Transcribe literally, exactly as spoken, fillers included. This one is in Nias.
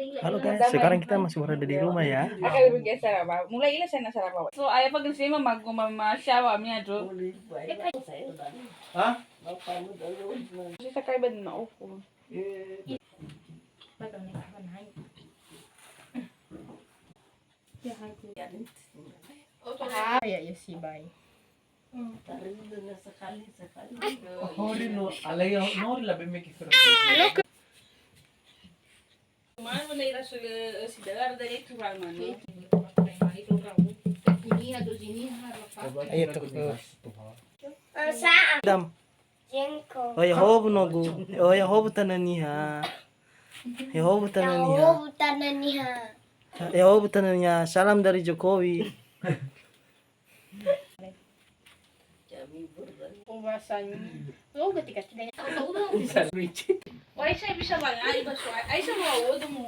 Halo guys, sekarang kita masih berada di rumah ya. Akan bergeser apa? Mulai ilah sana sarapa. So, ayah pakai sih mah magu mama siapa mi aduh. Hah? Bisa kayak benar aku. Ah, ya, ya, sih, bye. Hori no, alai hori la beme ke. Mana mana ira sudah, eh, si dalar dari itu, mana? Ini atau sini, apa? Ayo tuh. Dam. Jengkol. Oh, ya hobu nogu. Oh, ya hobu tanah niha. Ya hobu tanah niha. Ya hobu tanah niha. Ya hobu tanah niha. Salam dari Jokowi. Oh, bahasanya. Oh, ketika tidak. Bisa lucu. Wai saya bisa bangai bahasa. Ai sama udah mau